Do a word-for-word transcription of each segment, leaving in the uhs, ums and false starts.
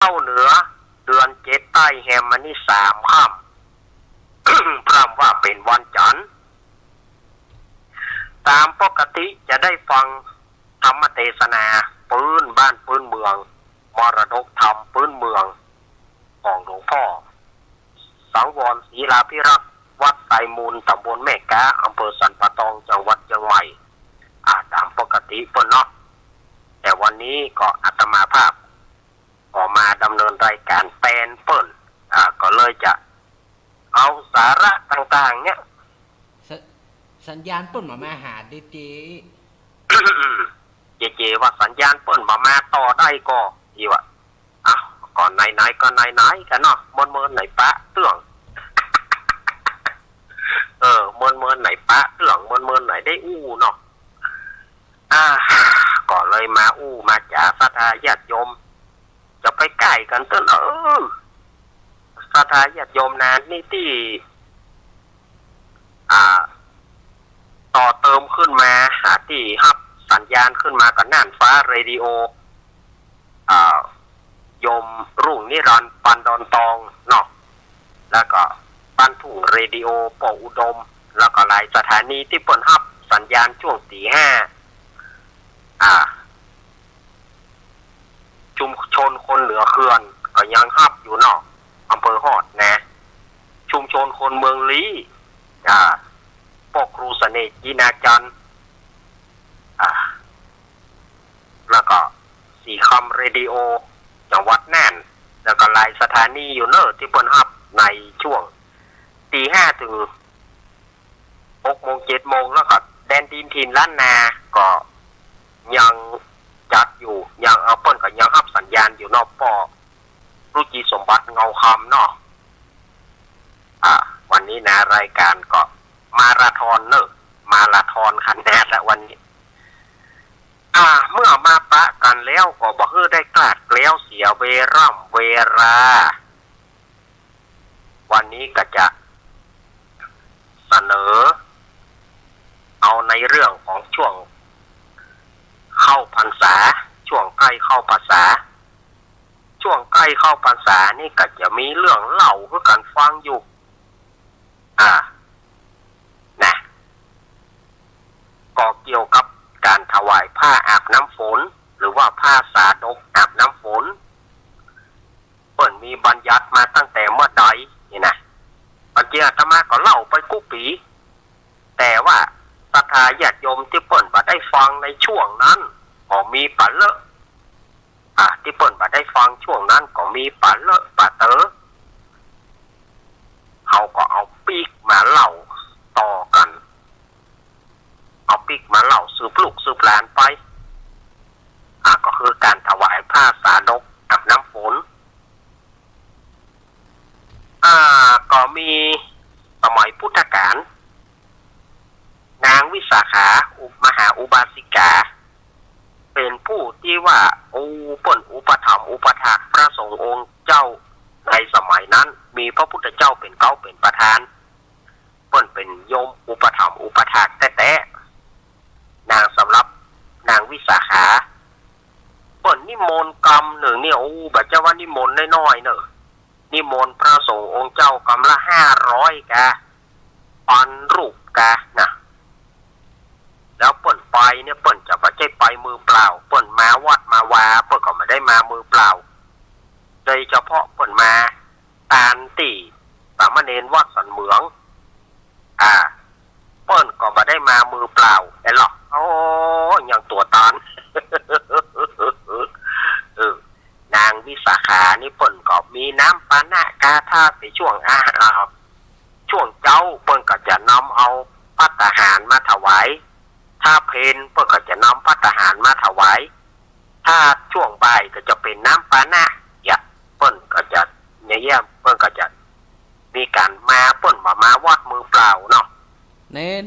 เข้าเหนือเดือนเจ็ดใต้แฮมมานี่สามค่ำ พร่ำว่าเป๋นวันจันทร์ ต๋ามปกติจะได้ฟังธรรมเตสนาปื๊นบ้านปื๊นเมือง มรดกธรรมปื๊นเมืองของหลวงป้อ สังวร ศรีลาภิรักษ์ วัดไซมูล ต๋ำบลแม่ก๊า อำเภอสันป่าตอง จังหวัดเจียงใหม่ อ่า ต๋ามปกติเปิ้นเนาะ แต่วันนี้ก็อาตมาภาพก็มาดำเนินรายก๋านแตนเปิ้น อ่า ก็เลยจะเอาสาระต่างๆ เนี่ย ส- สัญญาณเปิ้นบ่มาหาเด้เจ เจเจว่าสัญญาณเปิ้นบ่มาต่อได้ก่อ อีว่า อ่ะ ก็ไหนๆ ก็ไหนๆ กั๋นเนาะ เมินๆ ไหนปะเตื้อง เออ เมินๆ ไหนปะเตื้อง เมินๆ ไหนได้อู้เนาะ อ่า ก็เลยมาอู้มาจ๋าศรัทธาญาติโยม จะไปใก้กั๋นเตื้อ เออ ศรัทธาญาติโยมนา นี่ตี้ อ่า ต่อเติมขึ้นมา อ่า ตี้ฮับสัญญาณขึ้นมาก็น่านฟ้าเรดิโอ อ่า โยมรุ่งนิรันดร์ ปันดอนตองเนาะ แล้วก็บ้านทุ่งเรดิโอ ป้ออุดม แล้วก็หลายสถานีตี้เปิ้นฮับสัญญาณช่วงตี๋ห้า อ่า ชุมชนคนเหนือเขื่อนก็ยังฮับอยู่เนาะ อำเภอฮอดนะ ชุมชนคนเมืองลี้ อ่า ป้อครูเสน่ห์ จีนาจันทร์ อ่า แล้วก็สีคำเรดิโอ จังหวัดน่าน แล้วก็หลายสถานีอยู่เนาะตี้เปิ้นฮับในช่วงตี๋ห้าเถิงหกโมงเจ็ดโมง แล้วก็แดนดินถิ่นล้านนาก็ยังจัดอยู่ ยัง เอ่อ เปิ้นก็ยังฮับสัญญาณอยู่เนาะ ป้อรุจิสมบัติ เงาคำเนาะ อ่า วันนี้นะ รายก๋านก็มาราธอนเนาะ มาราธอนขนาดละวันนี้ อ่า เมื่อมาปะกั๋นแล้วก็บ่หื้อได้กลาดแคล้วเสียเวล่ำเวลา วันนี้ก็จะเสนอเอาในเรื่องของช่วงเข้าพรรษา ช่วงใก้เข้าพรรษา ช่วงใก้เข้าพรรษานี่ก็จะมีเรื่องเล่าหื้อกั๋นฟังอยู่ อ่า นะ ก็เกี่ยวกับก๋านถวายผ้าอาบน้ำฝน หรือว่าผ้าสาดกอาบน้ำฝน เปิ้นมีบัญญัติมาตั้งแต่เมื่อใดนี่นะ บางทีอาตมาก็เล่าไปกู้ปี๋ แต่ว่าศรัทธาญาติโยมตี้เปิ้นบ่ได้ฟังในช่วงนั้นก็มีปะเลอะ อ่า ตี้เปิ้นบ่ได้ฟังช่วงนั้นก็มีปะเลอะปะเต๋อ เฮาก็เอาปิ๊กมาเล่าต่อกั๋น เอาปิ๊กมาเล่าสืบลูกสืบหลานไป อ่า ก็คือก๋านถวายผ้าสาดกอาบน้ำฝน อ่า ก็มีสมัยพุทธกาล นางวิสาขา อุ- มหาอุบาสิกา เป๋นผู้ตี้ว่า โอ้ เปิ้นอุปถัมภ์อุปถากพระสงฆ์องค์เจ้าในสมัยนั้น มีพระพุทธเจ้าเป๋นเก๊าเป๋นประธาน เปิ้นเป๋นโยมอุปถัมภ์อุปถากแต๊ๆ นางสำรับ นางวิสาขา เปิ้นนิมนต์กำนึ่งเนี่ย โอ้ บ่ใจ้ว่านิมนต์น้อยๆ เนาะ นิมนต์พระสงฆ์องค์เจ้ากำละห้าร้อยกา ปันรูปกานะ แล้วเปิ้นไปเนี่ย เปิ้นจะบ่ใจ้ไปมือเปล่า เปิ้นมาวัดมาวา เปิ้นก็บ่ได้มามือเปล่า โดยเฉพาะเปิ้นมาตานตี้สามเณรวัดสันเหมือง อ่า เปิ้นก็บ่ได้มามือเปล่าแน่ลอ โอ้ ยังตั๋วตาน เออ นางวิสาขานี่เปิ้นก็มีน้ำปานะกา ถ้าเป๋นช่วงอาหาร อ่า ช่วงเจ๊าเปิ้นก็จะนำเอาภัตตาหารมาถวาย ถ้าเพลเปิ้นก็จะนำภัตตาหารมาถวาย ถ้าช่วงบ่ายก็จะเป๋นน้ำปานะ เยียะ เปิ้นก็จะ เยียะ เปิ้นก็จะมีก๋านมา เปิ้นบ่มาวัดมือเปล่าเนาะ เณร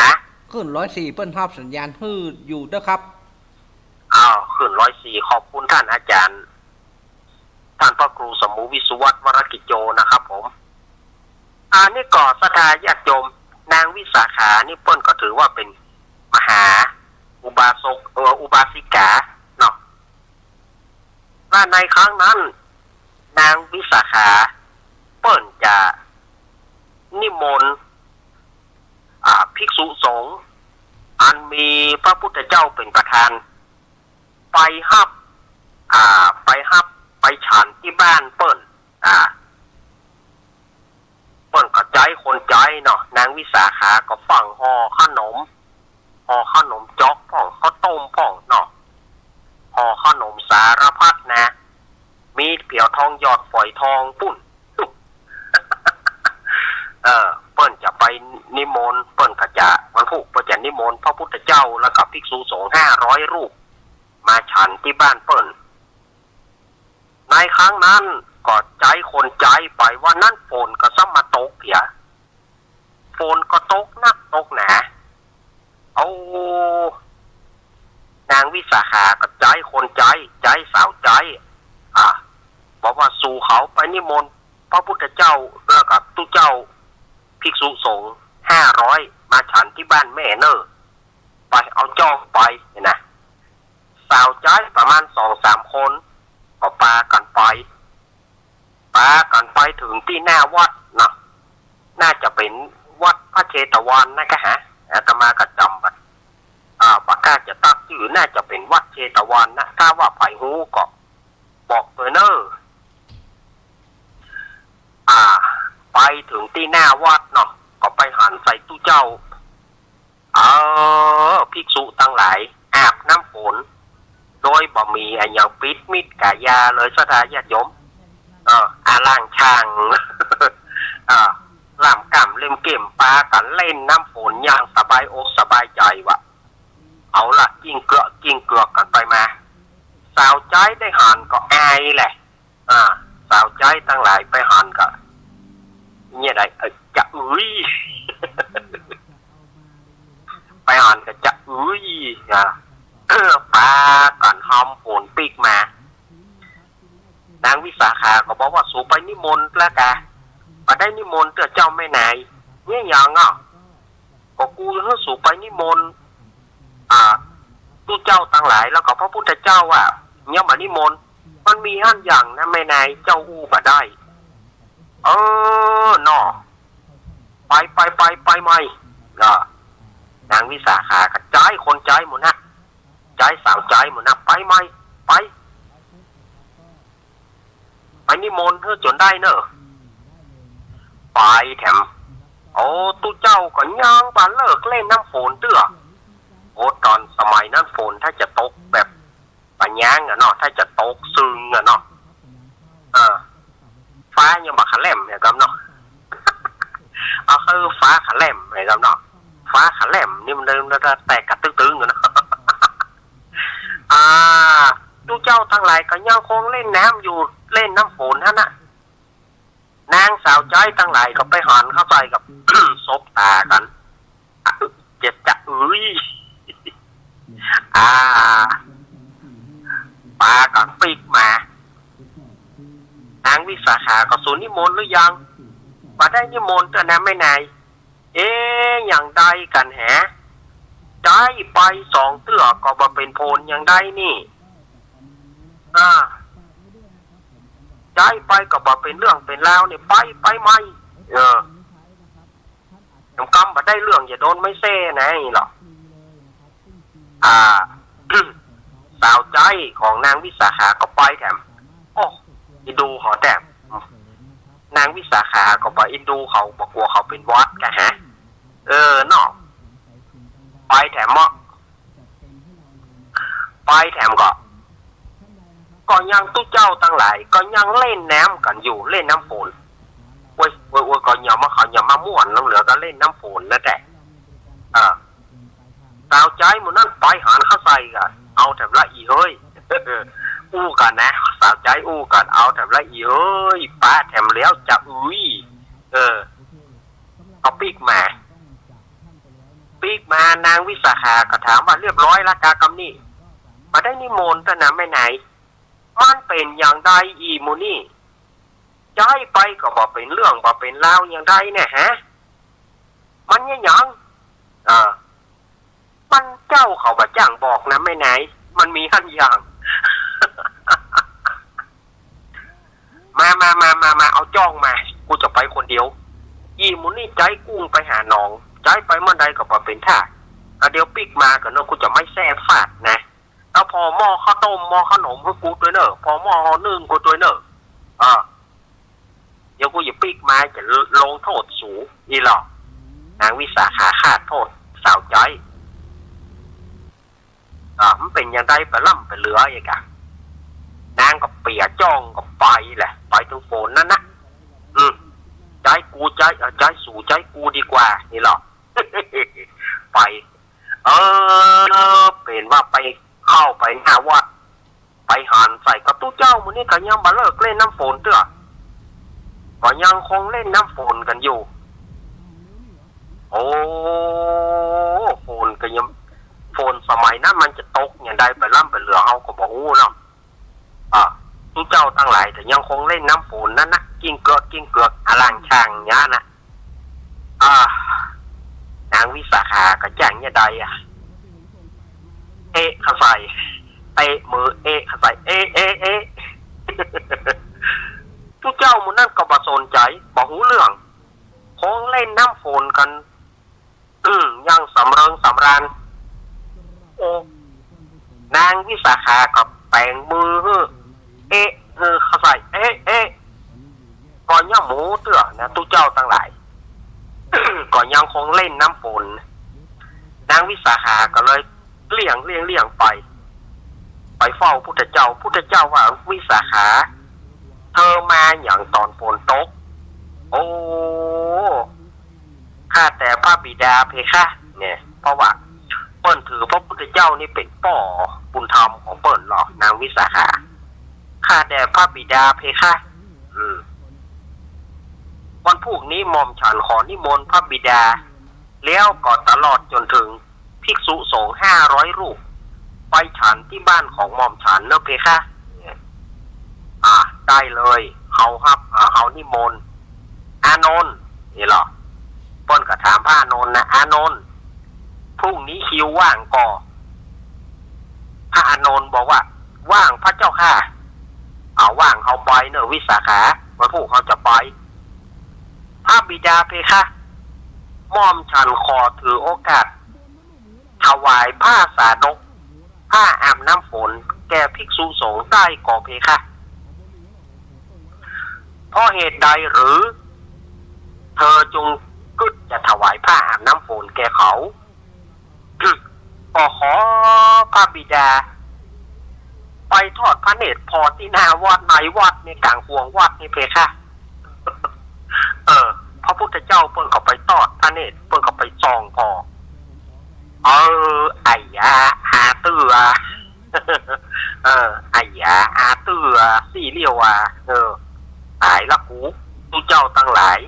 ฮะ ขึ้นร้อยสี่เปิ้นฮับสัญญาณหื้ออยู่เด้อครับ อ้าว ขึ้นร้อยสี่ ขอบคุณท่านอาจารย์ ท่านพระครูสมมุติ วิศวัตร วรกิจโจ นะครับผม อ่า นี่ก็ศรัทธาญาติโยม นางวิสาขานี่เปิ้นก็ถือว่าเป๋นมหาอุบาสก เอ่อ อุบาสิกาเนาะ และในครั้งนั้น นางวิสาขาเปิ้นจะนิมนต์ อ่า ภิกษุสงฆ์ อันมีพระพุทธเจ้าเป๋นประธาน ไปฮับ อ่า ไปฮับ ไปฉันตี้บ้านเปิ้น อ่า เปิ้นก็ใจ๊คนใจ๊เนาะ นางวิสาขาก็ฟั่งห่อขนม ห่อขนมจ๊อกพ่อง ข้าวต้มพ่องเนาะ ห่อขนมสารพัดนะ มีเปียวทองหยอดฝอยทองปุ้น เออ เปิ้นจะไปนิมนต์ เปิ้นก็จะ วันพูกเปิ้นจะนิมนต์พระพุทธเจ้า แล้วก็ภิกษุสงฆ์ห้าร้อยรูป มาฉันตี้บ้านเปิ้น ในครั้งนั้นก็ใจ๊คนใจ๊ไป วันนั้นฝนก็ซ้ำมาตกเหีย ฝนก็ตกนักตกหนา เอา นางวิสาขาก็ใจ๊คนใจ๊ ใจ๊สาวใจ๊ อ่ะ บอกว่า สูเขาไปนิมนต์พระพุทธเจ้า แล้วก็ตุ๊เจ้า ภิกษุสงฆ์ห้าร้อย มาฉันตี้บ้านแม่เน่อ ไป เอาจ้องไป เนี่ยนะ สาวใจ๊ประมาณสองสามคน ก็ปากั๋นไป ปากั๋นไปเถิงตี้หน้าวัดเนาะ น่าจะเป๋นวัดพระเชตวันนะกะฮะ อาตมาก็จ๋ำบ่ อ่า บ่กล้าจะตั๊กจื้อ น่าจะเป๋นวัดเชตวันนะ ถ้าว่าใผฮู้ก็บอกเตอะเน่อ อ่า ไปเถิงตี้หน้าวัดเนาะ ก็ไปหันใส่ตุ๊เจ้า เออ ภิกษุตังหลาย อาบน้ำฝน โดยบ่มีอะหยังปิดมิดก๋ายาเลย ศรัทธาญาติโยม เออ อาล่างช่าง เออ ล่ำก่ำเล่มเก้ม ปากั๋นเล่นน้ำฝนอย่างสบายอกสบายใจ๋วะ เอาละ กิ้งเกือกกิ้งเกือกกั๋นไปมา สาวใจ๊ได้หันก็อายแหละ อ่า สาวใจ๊ตังหลายไปหันก็ เนี่ยได เอ่อ จะอึ๋ย ไปหันก็จะอึ๋ย อ่า ปากั๋นหอมโหนปิ๊กมา นางวิสาขาก็บอกว่า สูไปนิมนต์แล้วกะ บ่ได้นิมนต์เตื้อเจ้าแม่นาย เนี่ยหยังอ่ะ ก็กูหื้อสูไปนิมนต์ อ่า ตุ๊เจ้าตังหลาย แล้วก็พระพุทธเจ้าอะ ยังบ่นิมนต์ มันมีหั้นหยังนะแม่นาย เจ้าอู้บ่ได้ เออ เนาะ ไป ไป ไป ไปใหม่ ก็ นางวิสาขาก็ใจ๊คนใจ๊หมู่นะ ใจ๊สาวใจ๊หมู่นะ ไปใหม่ ไป ไปนิมนต์หื้อจ๋นได้เน่อ ไปแถม โอ้ ตุ๊เจ้าก็ยังบ่เลิกเล่นน้ำฝนเตื้อ โอ้ ต๋อนสมัยนั้นฝนถ้าจะตกแบบบ่ยั้งอะเนาะ ถ้าจะตกซึ่งอะเนาะ เออ ฟ้ายังบ่ขะแหล่มเนี่ยครับเนาะ เอาคือฟ้าขะแหล่มเนี่ยครับเนาะ ฟ้าขะแหล่มนี่มันเริ่มแตกกระตึกตึงอะเนาะ อ่า ตุ๊เจ้าตังหลายก็ยังคงเล่นน้ำอยู่ เล่นน้ำฝนหั้นนะ นางสาวใจ๊ตังหลายก็ไปหันเข้าใส่กับ สบต๋ากั๋น อะ เจ็บจะอึ๋ย อ่า ปากั๋นปิ๊กมา นางวิสาขาก็ สูนิมนต์หรือยัง บ่ได้นิมนต์เตื้อนะแม่นาย เอ๊ะ หยังใดกั๋นแห ใจ๊ไปสองเตื้อก็บ่เป๋นผลหยังใดนี่ อ่า ใจ๊ไปก็บ่เป๋นเรื่องเป๋นราวนี่ ไป ไปใหม่ เออ กำบ่ได้เรื่องอย่าโดนไม้เส้นไงหรอก อ่า สาวใจ๊ของนางวิสาขาก็ไปแถม โอ้ อินดูเขาแถม นางวิสาขาก็บ่อินดูเขา บ่กั๋วเขาเป๋นหวัดกะฮะ เออ เนาะ ไปแถมเนาะ ไปแถมก็ ก็ยังตุ๊เจ้าตังหลาย ก็ยังเล่นน้ำกั๋นอยู่ เล่นน้ำฝน โอ้ย โอ้ย โอ้ย ก็ยังมา เขายังมาม่วน เหลือก็เล่นน้ำฝนนะแต๊ เออ สาวใจ๊หมู่นั้นไปหันเข้าใส่ก็ เอาแถมละอี่เฮ้ย อู้กั๋นนะ สาวใจ๊อู้กั๋น เอาแถมละอี่เฮ้ย ปะแถมแล้วจะอึ๋ย เออ เอาปิ๊กมา ปิ๊กมา นางวิสาขาก็ถามว่า เรียบร้อยละกากำนี้ บ่ได้นิมนต์เตื้อนะแม่นาย มันเป๋นหยังใดอี่หมู่นี่ ใจ๊ไปก็บ่เป๋นเรื่องบ่เป๋นราวหยังใดเนี่ยฮะ มันเนี่ยหยัง เออ มันเจ้าเขาบ่จ้างบอกนะแม่นาย มันมีหั้นหยัง มา มา มา มา เอาจ้องมา กูจะไปคนเดียว อี่หมู่นี้ใจ๊กูไปหาหนอง ใจ๊ไปเมื่อใดก็บ่เป๋นท่า อ่ะ เดี๋ยวปิ๊กมาก่อนเนาะ กูจะไม้แส้ฟาดนะ เอาผ่อหม้อข้าวต้มหม้อขนมหื้อกูตวยเน่อ ผ่อหม้อนึ่งกูตวยเน่อ อ่า เดี๋ยวกูจะปิ๊กมาจะลงโต้ษสู อี่หลอ นางวิสาขาคาดโต้ษสาวใจ๊ อ่า มันเป๋นอย่างใดไปล้ำไปเหลืออีกอะ นางก็เปียจ้องก็ไปแหละ ไปเถิงโฝนนั้นนะ อืม ใจ๊กู ใจ๊ เอ่อ ใจ๊สู ใจ๊กูดีกว่า อี่หลอ ไป เออ เป๋นว่าไป เข้าไปหน้าวัด ไปหันใส่ก็ ตุ๊เจ้าหมู่นี้ก็ยังบ่เลิกเล่นน้ำโฝนเตื้อ ก็ยังคงเล่นน้ำโฝนกั๋นอยู่ โอ้ โฝนก็ยัง โฝนสมัยนั้นมันจะตกอย่างใดไปล้ำไปเหลือเฮาก็บ่ฮู้เนาะ อ่า ตุ๊เจ้าตังหลายก็ยังคงเล่นน้ำโฝนนั้นนะ กิ้งเกือก กิ้งเกือก อะหล่างช่างอย่างเนี้ยนะ อ่า นางวิสาขาก็จ้างอย่างใดอะ เอ๊ะ เข้าใส่ เตะมือ เอ๊ะ เข้าใส่ เอ๊ะ เอ๊ะ เอ๊ะ ตุ๊เจ้าหมู่นั้นก็บ่สนใจ๋ บ่ฮู้เรื่อง คงเล่นน้ำโฝนกั๋น อืม อย่างสำเริงสำราญ โอ้ นางวิสาขาก็แป๋งมือหื้อ เอ๊ะ เออ เข้าใส่ เอ๊ะ เอ๊ะ ก็ยังบ่ฮู้เตื้อนะ ตุ๊เจ้าตังหลาย ก็ยังคงเล่นน้ำโฝน นางวิสาขาก็เลยเลี่ยง เลี่ยง เลี่ยงไป ไปเฝ้าพุทธเจ้า พุทธเจ้าว่า วิสาขา เธอมาหยังต๋อนโฝนตก โอ้ ข้าแต่พระบิดาเพคะ เนี่ย เพราะว่าเปิ้นถือพระพุทธเจ้านี่เป๋นป้อบุญธรรมของเปิ้นหลอ นางวิสาขา ข้าแต่พระบิดาเพคะ อืม วันพูกนี้หม่อมฉันขอนิมนต์พระบิดา แล้วก็ตลอดจ๋นเถิงภิกษุสงฆ์ห้าร้อยรูป ไปฉันตี้บ้านของหม่อมฉันเน่อเพคะ อ่า ได้เลย เฮาฮับ อ่า เฮานิมนต์ อานนท์ นี่หลอ เปิ้นก็ถามพระอานนท์นะ อานนท์ พรุ่งนี้คิวว่างก่อ พระอานนท์บอกว่า ว่างพระเจ้าข้า เอา ว่างเฮาไปเน่อวิสาขา วันพูกเฮาจะไป พระบิดาเพคะ หม่อมฉันขอถือโอกาส ถวายผ้าสาดก ผ้าอาบน้ำฝนแก่ภิกษุสงฆ์ได้ก่อเพคะ เพราะเหตุใดหรือ เธอจึงกึ๊ดจะถวายผ้าอาบน้ำฝนแก่เขา ก็ขอพระบิดา ไปทอดพระเนตรผ่อตี้หน้าวัดในวัด ในก๋างขวงวัดนี่เพคะ เออ พระพุทธเจ้าเปิ้นก็ไปทอดพระเนตร เปิ้นก็ไปส่องผ่อ เออ อะหยา อาตื้อ เออ อะหยา อาตื้อ ซี้เหลี้ยว เออ ต๋ายละกู ตุ๊เจ้าตังหลาย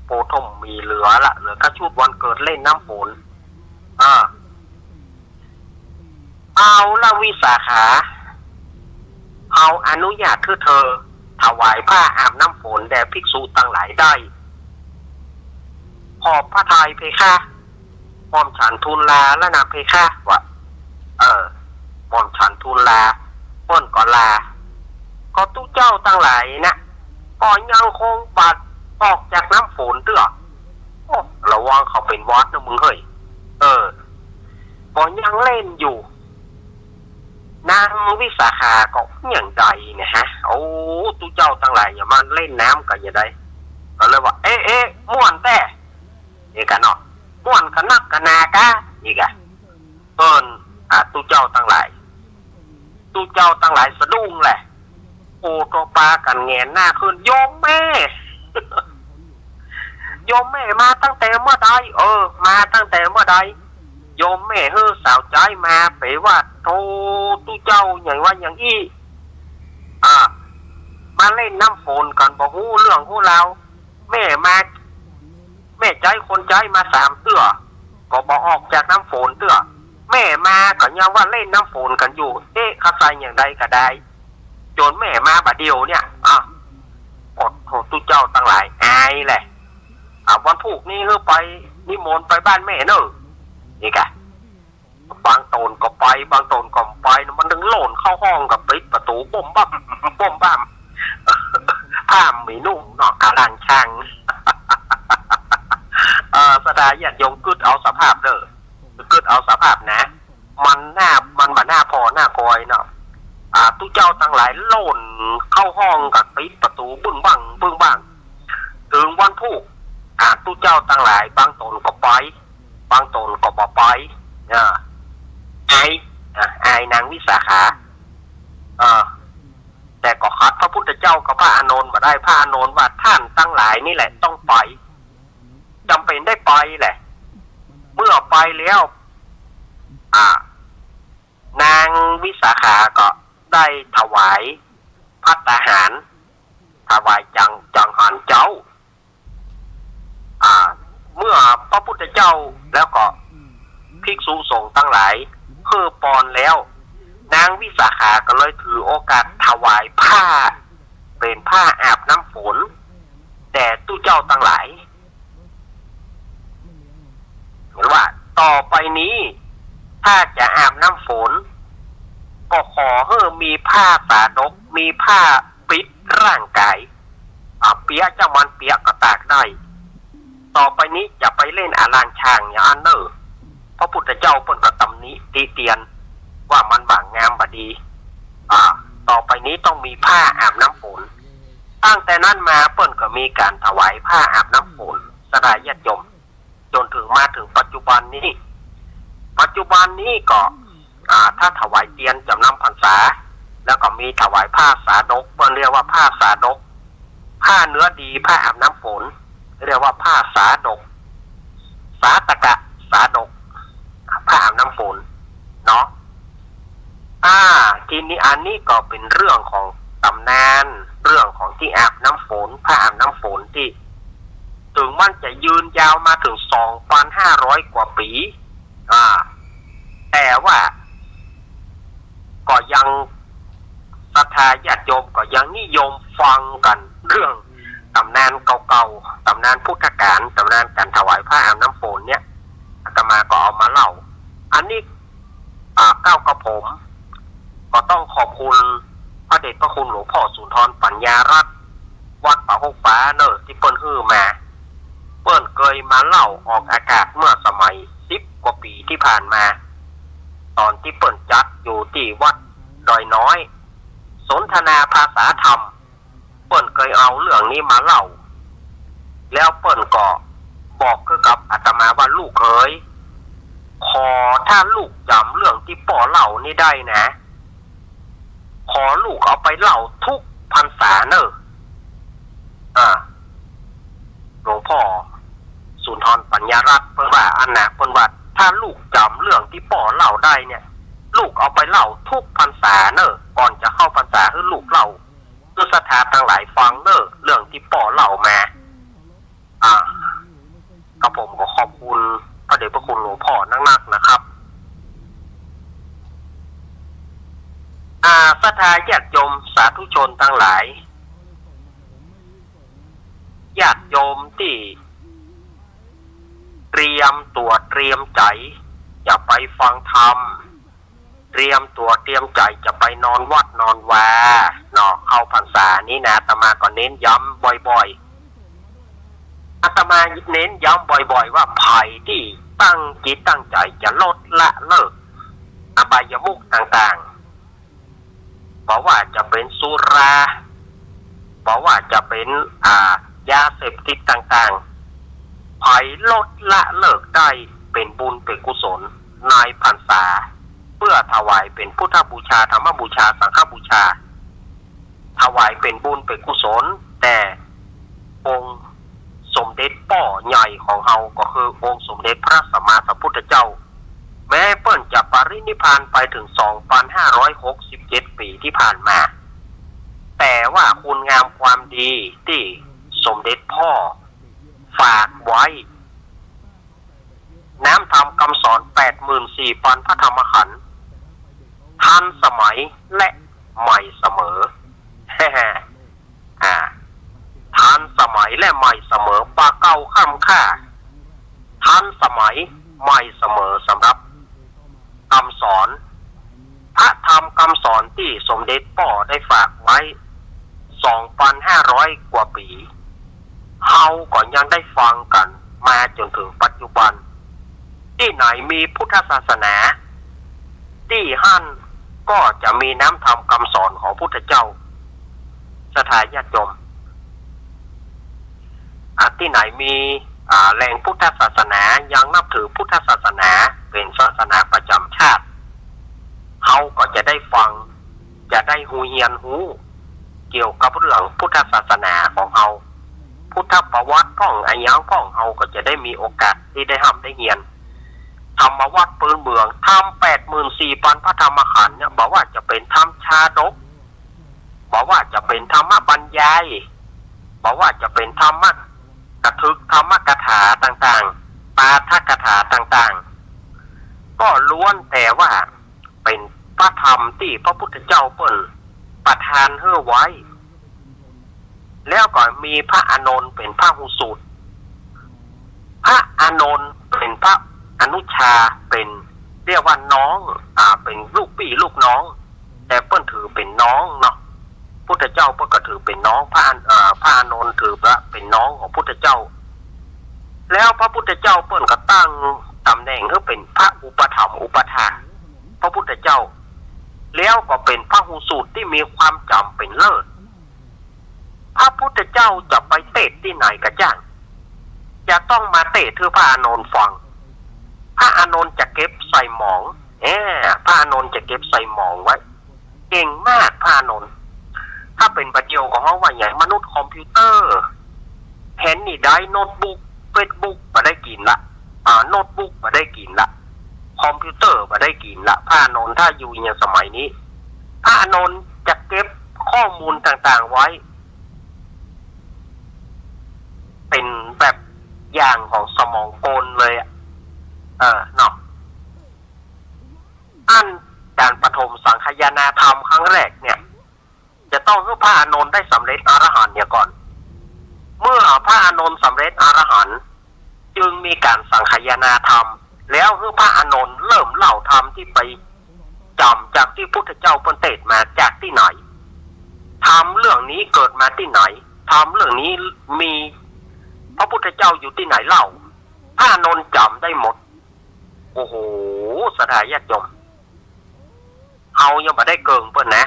โปท่มมีเหลือละ เหลือก้าชุดวันเกิดเล่นน้ำฝน อ่า เอาละวิสาขา เฮาอนุญาตหื้อเธอ ถวายผ้าอาบน้ำฝนแด่ภิกษุตังหลายได้ ขอบพระทัยเพคะ หม่อมฉันทูลลาแล้วนะเพคะ ว่า เออ หม่อมฉันทูลลา เปิ้นก็ลา ก็ตุ๊เจ้าตังหลายนะ ก็ยังคงบ่ออกจากน้ำฝนเตื้อ โอ้ ระวังเขาเป๋นหวัดนะมึงเฮ้ย เออ ก็ยังเล่นอยู่ นางวิสาขาก็อย่างใดเนี่ยฮะ โอ้ ตุ๊เจ้าตังหลายอย่ามาเล่นน้ำกั๋นอย่างใด ก็เลยว่า เอ๊ะ เอ๊ะ ม่วนแต๊ นี่กะเนาะ ม่วนกะนักกะหนากะ นี่กะ เปิ้น อ่า ตุ๊เจ้าตังหลาย ตุ๊เจ้าตังหลายสะดุ้งแหละ โอ้ ก็ปากั๋นแหงนหน้าขึ้น โยมแม่ โยมแม่มาตั้งแต่เมื่อใด เออ มาตั้งแต่เมื่อใด โยมแม่หื้อสาวใจ๊มา ไปว่า โธ่ ตุ๊เจ้าอย่างว่าอย่างอี้ อ่า มาเล่นน้ำฝนกั๋น บ่ฮู้เรื่องฮู้ราว แม่มา แม่ใจ๊คนใจ๊มาสามเตื้อ ก็บ่ออกจากน้ำฝนเตื้อ แม่มาก็ยังว่าเล่นน้ำฝนกั๋นอยู่ เอ๊ะ เข้าใส่อย่างใดก็ได้ จ๋นแม่มาบ่าเดี่ยวเนี่ย อ่ะ โอ้โธ่ ตุ๊เจ้าตังหลาย อายแหละ อ่ะ วันพูกนี้หื้อไปนิมนต์ไปบ้านแม่เน่อ นี่กะ บางต๋นก็ไป บางต๋นก็บ่ไป มันเถิงโล่นเข้าห้องก็ปิดประตู๋ บ้มบ้าม บ้มบ้าม ป้ามมีนุ่งเนาะ อาล่างช่าง เอ่อ ศรัทธาญาติโยมกึ๊ดเอาสภาพเด้อ กึ๊ดเอาสภาพนะ มันหน้า มันบ่หน้าผ่อหน้าคอยเนาะ อ่า ตุ๊เจ้าตังหลายโล่นเข้าห้องก็ปิดประตูบึ้งบั้ง บึ้งบั้ง เถิงวันพูก อ่า ตุ๊เจ้าตังหลายบางต๋นก็ไป บางต๋นก็บ่ไป อ่า อาย อ่า อายนางวิสาขา เออ แต่ก็ขัดพระพุทธเจ้ากับพระอานนท์บ่ได้ พระอานนท์ว่า "ท่านตังหลายนี่แหละต้องไป" จ๋ำเป๋นได้ไปแหละ เมื่อไปแล้ว อ่า นางวิสาขาก็ได้ถวายภัตตาหาร ถวายจัง จังหันเจ้า อ่า เมื่อพระพุทธเจ้าแล้วก็ภิกษุสงฆ์ตังหลายหื้อปอนแล้ว นางวิสาขาก็เลยถือโอกาสถวายผ้า เป๋นผ้าอาบน้ำฝน แด่ตุ๊เจ้าตังหลาย ว่าต่อไปนี้ถ้าจะอาบน้ำฝน ก็ขอหื้อมีผ้าสาดก มีผ้าปิดร่างกาย อ่า เปียะจักวันเปียะก็ตากได้ ต่อไปนี้จะไปเล่นอาล่างช่างอย่างอั้นเน่อ พระพุทธเจ้าเปิ้นก็ตำหนิติเตียนว่ามันบ่งามบ่ดี อ่า ต่อไปนี้ต้องมีผ้าอาบน้ำฝน ตั้งแต่นั้นมาเปิ้นก็มีก๋านถวายผ้าอาบน้ำฝน ศรัทธาญาติโยม จ๋นเถิงมาเถิงปัจจุบันนี้ ปัจจุบันนี้ก็ อ่า ถ้าถวายเตียนจ๋ำนำพรรษา แล้วก็มีถวายผ้าสาดก เปิ้นเรียกว่าผ้าสาดก ผ้าเนื้อดี ผ้าอาบน้ำฝน เรียกว่าผ้าสาดก สาตกะ สาดก ผ้าอาบน้ำฝน เนาะ อ่า ทีนี้อันนี้ก็เป๋นเรื่องของต๋ำนาน เรื่องของตี้อาบน้ำฝน ผ้าอาบน้ำฝนตี้ เถิงมันจะยืนยาวมาเถิงสองปันห้าร้อยกว่าปี๋ อ่า แต่ว่า ก็ยัง ศรัทธาญาติโยมก็ยังนิยมฟังกั๋น เรื่องต๋ำนานเก่าๆ ต๋ำนานพุทธกาล ต๋ำนานก๋านถวายผ้าอาบน้ำฝนเนี่ย อาตมาก็เอามาเล่า อันนี้ อ่า ก้าวกระผม ก็ต้องขอบคุณพระเดชพระคุณหลวงพ่อสุนทรปัญญารัตน์ วัดป่าฮกฟ้าเน่อ ตี้เปิ้นหื้อมา เปิ้นเกยมาเล่าออกอากาศเมื่อสมัยสิบกว่าปี๋ตี้ผ่านมา ต๋อนตี้เปิ้นจัดอยู่ตี้วัดดอยน้อย สนทนาภาษาธรรม เปิ้นเกยเอาเรื่องนี้มาเล่า แล้วเปิ้นก็บอกคือกับอาตมาว่า ลูกเขย ขอถ้าลูกจ๋ำเรื่องตี้ป้อเล่านี้ได้นะ ขอลูกเอาไปเล่าทุกพรรษาเน่อ อ่า หลวงพ่อสุนทรปัญญารัตน์เปิ้นว่าอั้นนะ เปิ้นว่าถ้าลูกจ๋ำเรื่องตี้ป้อเล่าได้เนี่ย ลูกเอาไปเล่าทุกพรรษาเน่อ ก่อนจะเข้าพรรษาหื้อลูกเล่า หื้อศรัทธาตังหลายฟังเน่อ เรื่องตี้ป้อเล่ามา อ่า กระผมก็ขอบคุณพระเดชพระคุณหลวงพ่อนักๆ นะครับ อ่า ศรัทธาญาติโยมสาธุชนตังหลาย ญาติโยมตี้เตรียมตั๋วเตรียมใจ๋ จะไปฟังธรรม เตรียมตั๋วเตรียมใจ๋จะไปนอนวัดนอนวาเนาะ เข้าพรรษานี้นะ อาตมาก็เน้นย้ำบ่อยๆ อาตมาเน้นย้ำบ่อยๆ ว่าใผตี้ตั้งจิตตั้งใจ๋จะลดละเลิกอบายมุขต่างๆ บ่ว่าจะเป๋นสุรา บ่ว่าจะเป๋น อ่า ยาเสพติดต่างๆ ใผลดละเลิกได้เป๋นบุญเป๋นกุศลในพรรษา เปื้อถวายเป๋นพุทธบูชา ธรรมบูชา สังฆบูชา ถวายเป๋นบุญเป๋นกุศล แต่องค์สมเด็จป้อใหญ่ของเฮาก็คือองค์สมเด็จพระสัมมาสัมพุทธเจ้า แม้เปิ้นจะปรินิพพานไปเถิงสองปันห้าร้อยหกสิบเจ็ดปี๋ตี้ผ่านมา แต่ว่าคุณงามความดีตี้สมเด็จป้อฝากไว้ น้ำธรรมคำสอนแปดหมื่นสี่ปันพระธรรมขันธ์ ทันสมัยและใหม่เสมอ อ่า ทันสมัยและใหม่เสมอ บ่าเก่าค่ำค่า ทันสมัยใหม่เสมอสำหรับคำสอน พระธรรมคำสอนตี้สมเด็จป้อได้ฝากไว้ สองปันห้าร้อยกว่าปี๋ เฮาก็ยังได้ฟังกั๋นมาจ๋นเถิงปัจจุบัน ตี้ไหนมีพุทธศาสนา ตี้หั้นก็จะมีน้ำธรรมกำสอนของพุทธเจ้า ศรัทธาญาติโยม อ่า ตี้ไหนมี อ่า แหล่งพุทธศาสนา ยังนับถือพุทธศาสนาเป๋นศาสนาประจ๋ำชาติ เฮาก็จะได้ฟัง จะได้ฮู้ เฮียนฮู้ เกี่ยวกับเรื่องพุทธศาสนาของเฮา พุทธประวัติพ่องอะหยังพ่อง เฮาก็จะได้มีโอกาสตี้ได้ฮ่ำได้เฮียน ธรรมวัตรปื้นเมือง ธรรมแปดหมื่นสี่ปันพระธรรมขันธ์เนี่ย บ่ว่าจะเป๋นธรรมชาดก บ่ว่าจะเป๋นธรรมบรรยาย บ่ว่าจะเป๋นธรรมกะทึก ธรรมกถาต่างๆ ปาฐกถาต่างๆ ก็ล้วนแต่ว่าเป๋นพระธรรมตี้พระพุทธเจ้าเปิ้นประทานหื้อไว้ แล้วก็มีพระอานนท์เป๋นพระหูสูตร พระอานนท์เป๋นพระอนุชา เป๋น เรียกว่าน้อง อ่า เป๋นลูกปี้ลูกน้อง แต่เปิ้นถือเป๋นน้องเนาะ พุทธเจ้าเปิ้นก็ถือเป๋นน้อง พระอาน- เอ่อ พระอานนท์ถือว่าเป๋นน้องของพุทธเจ้า แล้วพระพุทธเจ้าเปิ้นก็ตั้งต๋ำแหน่งหื้อเป๋นพระอุปถัมภ์อุปถากพระพุทธเจ้า แล้วก็เป๋นพระหูสูตรตี้มีความจ๋ำเป๋นเลิศ พระพุทธเจ้าจะไปเตสน์ตี้ไหนก็จ้าง จะต้องมาเตสน์หื้อพระอานนท์ฟัง พระอานนท์จะเก็บใส่หมอง แอ้ พระอานนท์จะเก็บใส่หมองไว้ เก่งมากพระอานนท์ ถ้าเป๋นบ่าเดี่ยวก็ฮ้องว่าหยัง มนุษย์คอมพิวเตอร์ แหนนี่ได้โน้ตบุ๊ก เฟซบุ๊กบ่ได้กิ๋นละ อ่า โน้ตบุ๊กบ่ได้กิ๋นละ คอมพิวเตอร์บ่ได้กิ๋นละ พระอานนท์ถ้าอยู่ในสมัยนี้ พระอานนท์จะเก็บข้อมูลต่างๆ ไว้ เป๋นแบบอย่างของสมองกลเลยอะ เออ เนาะ อั้นก๋านปฐมสังคายนาธรรมครั้งแรกเนี่ย จะต้องหื้อพระอานนท์ได้สำเร็จอรหันต์เหียก่อน เมื่อพระอานนท์สำเร็จอรหันต์ จึงมีก๋านสังคายนาธรรม แล้วหื้อพระอานนท์เริ่มเล่าธรรมตี้ไปจ๋ำจากตี้พุทธเจ้าเปิ้นเตสน์มาจากตี้ไหน ธรรมเรื่องนี้เกิดมาตี้ไหน ธรรมเรื่องนี้มีพระพุทธเจ้าอยู่ตี้ไหนเล่า พระอานนท์จ๋ำได้หมด โอ้โห ศรัทธาญาติโยม เฮายังบ่ได้เกิ่งเปิ้นนะ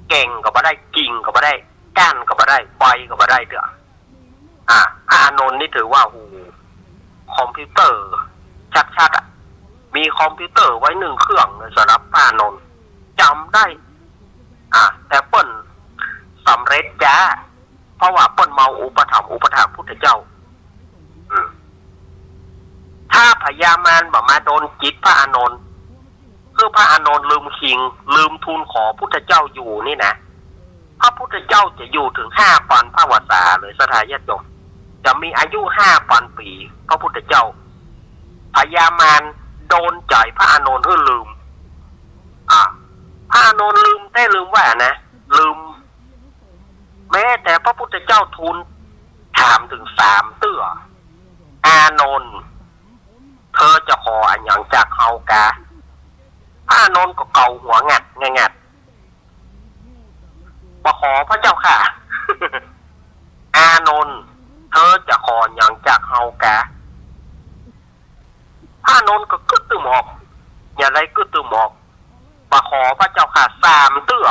แก่นก็บ่ได้ กิ่งก็บ่ได้ ก้านก็บ่ได้ ใบก็บ่ได้เตื้อ อ่า พระอานนท์นี่ถือว่า โอ้โห คอมพิวเตอร์ชัดๆ อะ มีคอมพิวเตอร์ไว้นึ่งเครื่องเลยสำหรับพระอานนท์ จ๋ำได้ อ่า แต่เปิ้นสำเร็จจ๊า เพราะว่าเปิ้นเมาอุปถัมภ์อุปถากพุทธเจ้า อืม ถ้าพญามารบ่มาดลจิตพระอานนท์ คือพระอานนท์ลืมคิง ลืมทูลขอพุทธเจ้าอยู่นี่นะ พระพุทธเจ้าจะอยู่เถิงห้าปันพรรษาเลย ศรัทธาญาติโยม จะมีอายุห้าปันปี๋ พระพุทธเจ้า พญามารดลใจ๋พระอานนท์หื้อลืม อ่า พระอานนท์ลืมแต๊ลืมว่านะ ลืม แม้แต่พระพุทธเจ้าทูลถามเถิงสามเตื้อ อานนท์ เธอจะขออะหยังจากเฮากา พระอานนท์ก็เกาหัวงัดงัดงัด บ่ขอพระเจ้าข้า อานนท์ เธอจะขอหยังจากเฮากา พระอานนท์ก็กึ๊ดตึมออก อย่างใดกึ๊ดตึมออก บ่ขอพระเจ้าข้า สามเตื้อ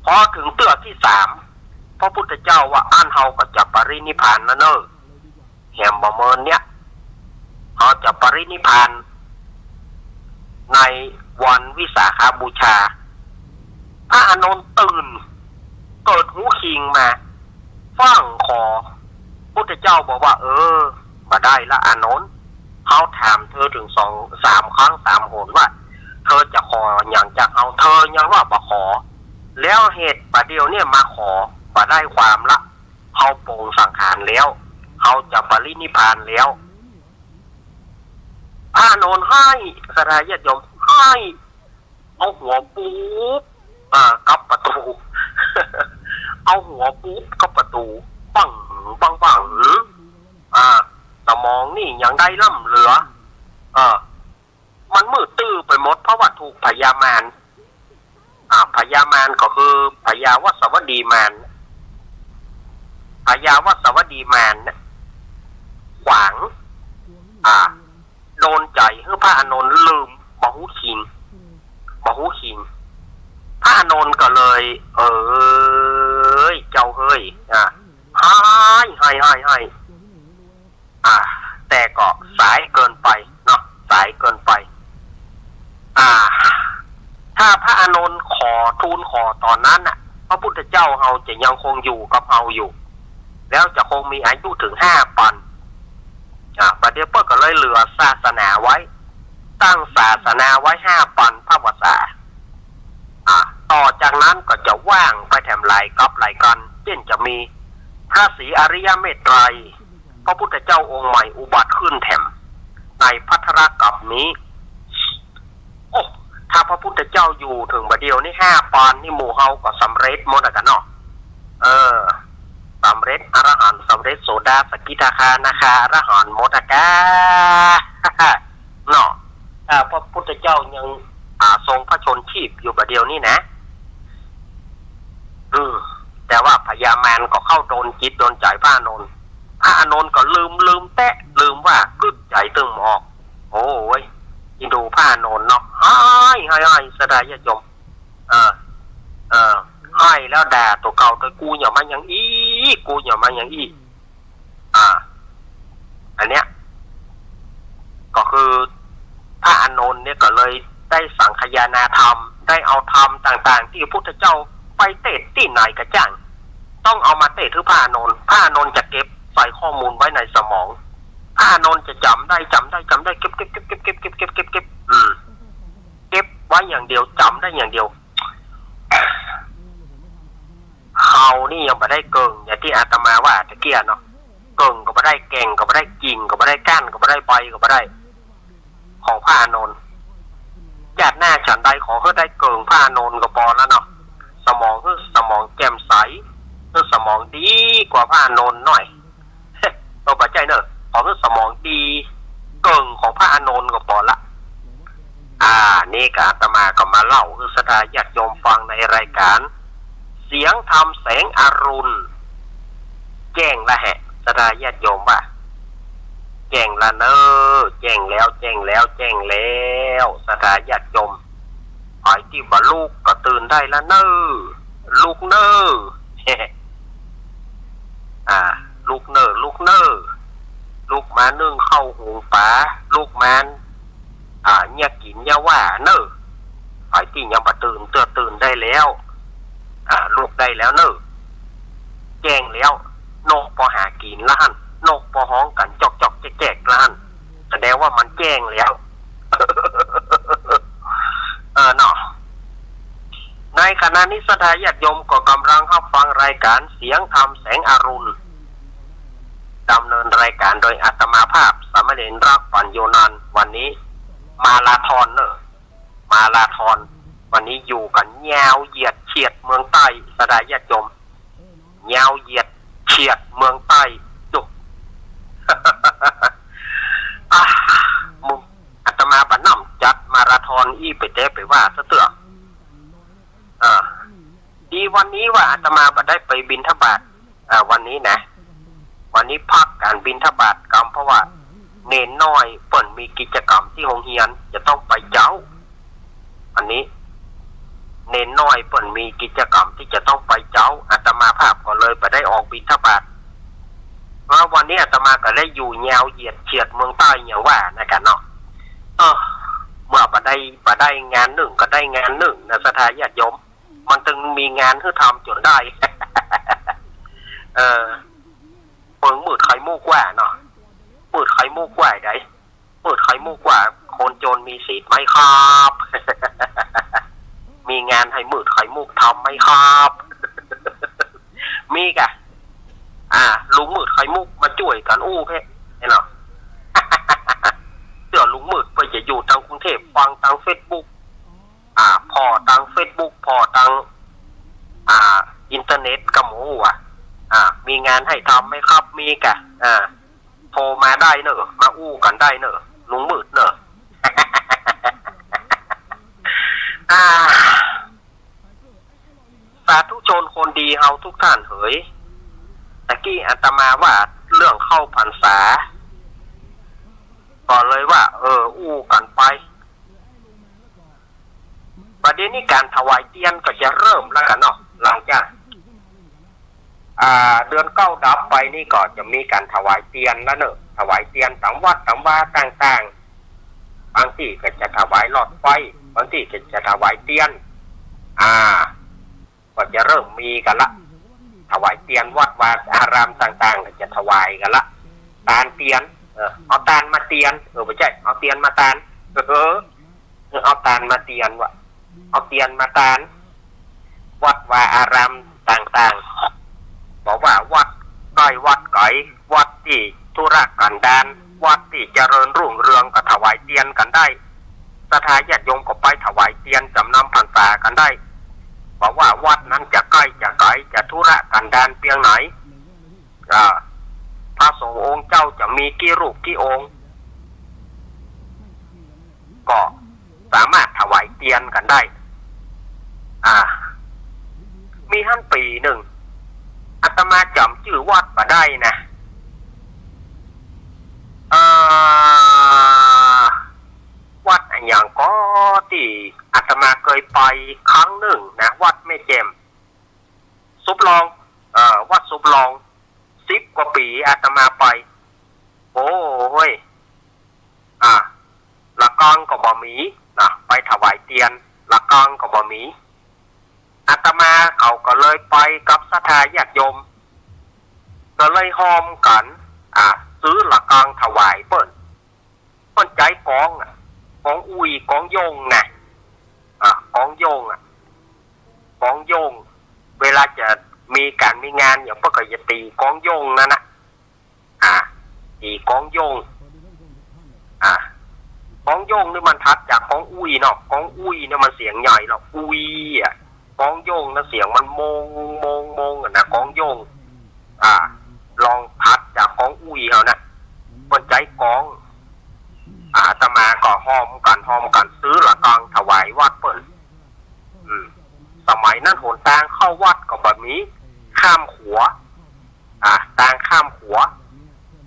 พอเถิงเตื้อตี้สาม พระพุทธเจ้าว่า อั้นเฮาก็จะปรินิพพานนะเน่อ แหมบ่เมินเนี่ย เฮาจะปรินิพพานในวันวิสาขบูชา พระอานนท์ตื่น เกิดฮู้คิงมา ฟ้องขอ พุทธเจ้าบอกว่า เออ บ่ได้ละอานนท์ เฮาถามเธอเถิงสอง สามครั้งสามหนว่า เธอจะขอหยังจากเฮา เธอยังว่าบ่ขอ แล้วเหตุบ่าเดี่ยวเนี่ยมาขอ บ่ได้ความละ เฮาปลงสังขารแล้ว เฮาจะปรินิพพานแล้ว พระอานนท์ไห้ ศรัทธาญาติโยม ไห้ เอาหัวปูบ อ่า กับประตู๋ เอาหัวปูบกับประตู๋ บั้ง บั้ง บั้ง อ่า สมองนี่ยังได้ล้ำเหลือ เออ มันมืดตื้อไปหมด เพราะว่าถูกพญามาร อ่า พญามารก็คือพญาวัสวัสดีมาร พญาวัสวัสดีมารน่ะ ขวาง อ่า ดลใจ๋หื้อพระอานนท์ลืม บ่ฮู้คิง บ่ฮู้คิง พระอานนท์ก็เลย เอ้ย เจ้าเฮ้ย อ่า ไห้ ไห้ ไห้ ไห้ อ่า แต่ก็สายเกินไปเนาะ สายเกินไป อ่า ถ้าพระอานนท์ขอ ทูลขอต๋อนนั้นน่ะ พระพุทธเจ้าเฮาจะยังคงอยู่กับเฮาอยู่ แล้วจะคงมีอายุเถิงห้าปัน อ่า บัดเดี่ยวเปิ้นก็เลยเหลือศาสนาไว้ ตั้งศาสนาไว้ห้าปันพรรษา อ่า ต่อจากนั้นก็จะว่างไปแถมหลายกัปหลายกัณฑ์ เจ้นจะมีพระศรีอริยเมตไตรย พระพุทธเจ้าองค์ใหม่อุบัติขึ้นแถมในภัทรกัปนี้ โอ้ ถ้าพระพุทธเจ้าอยู่เถิงบัดเดี่ยวนี้ห้าปันนี่หมู่เฮาก็สำเร็จหมดอะกะเนาะ เออ สำเร็จอรหันต์ สำเร็จโสดา สกิทาคานาคาอรหันต์หมดอะกะ เนาะ ถ้าพระพุทธเจ้ายัง อ่า ทรงพระชนม์ชีพอยู่บัดเดี่ยวนี้นะ อืม แต่ว่าพญามารก็เข้าดลจิตดลใจ๋พระอานนท์ พระอานนท์ก็ลืม ลืมแต๊ ลืมว่ากึ๊ดใจ๋ตึงบ่ออก โอ้ย อินดูพระอานนท์เนาะ ไห้ ไห้ ไห้ ศรัทธาญาติโยม เออ เออ ไห้แล้วด่าตั๋วเก่า ตั๋วกูอย่ามาอย่างอี้ กูอย่ามาอย่างอี้ อ่า อันเนี้ย ก็คือพระอานนท์เนี่ยก็เลยได้สังคายนาธรรม ได้เอาธรรมต่างๆ ตี้พระพุทธเจ้าไปเตสน์ตี้ไหนก็จ้าง ต้องเอามาเตสน์หื้อพระอานนท์ พระอานนท์จะเก็บใส่ข้อมูลไว้ในสมอง พระอานนท์จะจ๋ำได้ จ๋ำได้ จ๋ำได้ เก็บ เก็บ เก็บ อืม เก็บไว้อย่างเดียว จ๋ำได้อย่างเดียว เฮานี่ยังบ่ได้เกิ่ง อย่างตี้อาตมาว่าตะเกียเนาะ เกิ่งก็บ่ได้ แก่นก็บ่ได้ กิ่งก็บ่ได้ ก้านก็บ่ได้ ใบก็บ่ได้ ของพระอานนท์ จาติหน้าฉันใดขอหื้อได้เกิ่งพระอานนท์ก็ปอแล้วเนาะ สมองหื้อสมองแจ่มใส หื้อสมองดีกว่าพระอานนท์หน้อย เออ บ่ใจ้เนอะ ขอหื้อสมองดี เกิ่งของพระอานนท์ก็ปอละ อ่า นี่ก็อาตมาก็มาเล่าหื้อศรัทธาญาติโยมฟังในรายก๋าน เสียงธรรมแสงอรุณ แจ้งละแหะ ศรัทธาญาติโยมว่า แจ้งละเน้อ แจ้งแล้ว แจ้งแล้ว แจ้งแล้ว ศรัทธาญาติโยม ใผตี้บ่ลุกก็ตื่นได้ละเน้อ ลุกเน้อ อ่า ลุกเน้อ ลุกเน้อ ลุกมานึ่งข้าวหุงป๋า ลุกมา อ่า เยียะกิ๋นเยียะว่าเน้อ ใผตี้ยังบ่ตื่น เตื้อตื่นได้แล้ว อ่า ลุกได้แล้วเน้อ แจ้งแล้ว นกปอหากิ๋นละหั้น นกปอฮ้องกั๋นจ๊อกๆ แจ๊กๆ ละหั้น แสดงว่ามันแจ้งแล้ว เออเนาะ ในขณะนี้ศรัทธาญาติโยมก็ก่ำลังฮับฟังรายก๋านเสียงธรรมแสงอรุณ ดำเนินรายก๋านโดยอาตมาภาพ สามเณรรักปัญโญนันท์ วันนี้มาราธอนเนอะ มาราธอน วันนี้อยู่กั๋นยาวเหยียดเฉียดเมืองใต้ ศรัทธาญาติโยม ยาวเหยียดเฉียดเมืองใต้ จุก อ่ะ มึง อาตมาบ่หนำจัดมาราธอนอี้ไปแต๊ไปว่าซะเตื้อ อ่า ดีวันนี้ว่าอาตมาบ่ได้ไปบิณฑบาต อ่า วันนี้นะ วันนี้พักก๋านบิณฑบาตกำ เพราะว่าเณรน้อยเปิ้นมีกิจกรรมตี้โฮงเฮียน จะต้องไปเจ๊า อันนี้ เณรน้อยเปิ้นมีกิจกรรมตี้จะต้องไปเจ๊า อาตมาภาพก็เลยบ่ได้ออกบิณฑบาต เพราะวันนี้อาตมาก็ได้อยู่ยาวเหยียดเฉียดเมืองใต้อย่างว่านะกะเนาะ เออ เมื่อบ่ได้ บ่ได้งานนึ่งก็ได้งานนึ่งนะ ศรัทธาญาติโยม มันตึงมีงานหื้อทำจ๋นได้ เออ เปิงมืดไข่มุกว่าเนาะ มืดไข่มุกว่าใด มืดไข่มุกว่า คนจนมีสิทธิ์ไหมครับ มีงานหื้อมืดไข่มุกทำไหมครับ มีก่ะ อ่า ลุงมืดไข่มุกมาจ้วยกั๋นอู้เพ่ เนาะ เตื้อลุงมืดเปิ้นจะอยู่ตางกรุงเทพฯ ฟังตางเฟซบุ๊ก อ่า ผ่อตางเฟซบุ๊ก ผ่อตาง อ่า อินเทอร์เน็ตก็บ่ฮู้อะ อ่า มีงานหื้อทำไหมครับ มีก่ะ อ่า โทรมาได้เนอะ มาอู้กั๋นได้เนอะ ลุงมืดเนอะ อ่า คนดีเฮาทุกท่านเหย ตะกี้อาตมาว่าเรื่องเข้าพรรษา ก็เลยว่า เออ อู้กั๋นไป บัดนี้ก๋านถวายเตียนก็จะเริ่มแล้วกั๋นเนาะ หลังจาก อ่า เดือนเก้าดับไปนี่ก็จะมีก๋านถวายเตียนแล้วเนาะ ถวายเตียนต๋ามวัดต๋ามวาต่างๆ บางตี้ก็จะถวายหลอดไฟ บางตี้ก็จะถวายเตียน อ่า ก็จะเริ่มมีกั๋นละ ถวายเตียนวัดวาอารามต่างๆ ก็จะถวายกั๋นละ ตานเตียน เออ เอาตานมาเตียน เออ บ่ใจ้ เอาเตียนมาตาน เออ เอาตานมาเตียนวะ เอาเตียนมาตาน วัดวาอารามต่างๆ บ่ว่าวัดใก้วัดไก๋ วัดตี้ธุรกันดาร วัดตี้เจริญรุ่งเรืองก็ถวายเตียนกั๋นได้ ศรัทธาญาติโยมก็ไปถวายเตียนจ๋ำนำพรรษากั๋นได้ บ่ว่าวัดนั้นจะใก้จะไก๋ จะธุรกันดารเปียงไหน อ่า พระสงฆ์องค์เจ้าจะมีกี่รูปกี่องค์ ก็สามารถถวายเตียนกั๋นได้ อ่า มีหั้นปี๋นึ่ง อาตมาจ๋ำจื้อวัดบ่ได้นะ เอ่อ วัดอะหยังก็ตี้อาตมาเกยไปครั้งนึ่งนะ วัดแม่แจ่ม สุบลอง เอ่อ วัดสุบลอง สิบกว่าปี๋อาตมาไป โอ้ย อ่า ละกังก็บ่มีนะ ไปถวายเตียน ละกังก็บ่มี อาตมาเขาก็เลยไปกับศรัทธาญาติโยม ก็เลยฮอมกั๋น อ่า ซื้อละกังถวายเปิ้น เปิ้นใจ๊กองอะ กองอุ้ย กองโย่งนะ อ่า กองโย่งอะ กองโย่ง เวลาจะมีก๋านมีงานอย่างเปิ้นก็จะตี๋กองโย่งนั้นนะ อ่า ตี๋กองโย่ง อ่า กองโย่งนี่มันถัดจากกองอุ้ยเนาะ กองอุ้ยเนี่ยมันเสียงใหญ่เนาะ อุ้ยอะ กองโย่งนะเสียงมันโมง โมง โมงอะนะ กองโย่ง อ่า รองถัดจากกองอุ้ยเขานะ เปิ้นใจ๊กอง อาตมาก็ฮอมกั๋น ฮอมกั๋นซื้อละกังถวายวัดเปิ้น อืม สมัยนั้นหนตางเข้าวัดก็บ่มี ข้ามขัว อ่า ตางข้ามขัว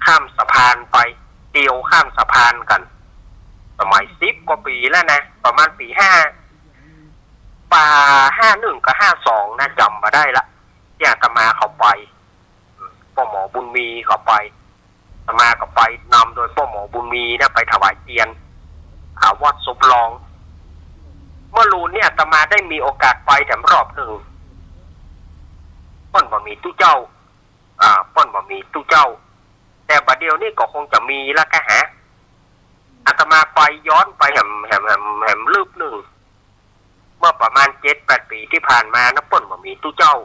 ข้ามสะพานไป เตียวข้ามสะพานกั๋น สมัยสิบกว่าปี๋แล้วนะ ประมาณปี๋ห้า ป่าห้าหนึ่งกับห้าสองนะ จ๋ำบ่ได้ละ ตี้อาตมาเขาไป ป้อหมอบุญมีเขาไป อาตมาก็ไปนำโดยป้อหมอบุญมีนะ ไปถวายเตียน อ่า วัดสุบลอง เมื่อลูนเนี่ยอาตมาได้มีโอกาสไปแถมรอบนึ่ง เปิ้นบ่มีตุ๊เจ้า อ่า เปิ้นบ่มีตุ๊เจ้า แต่บ่าเดี่ยวนี้ก็คงจะมีละกะหา อาตมาไปย้อนไปแหม แหม แหม แหมลึบนึ่ง เมื่อประมาณเจ็ดแปดปี๋ตี้ผ่านมานะ เปิ้นบ่มีตุ๊เจ้า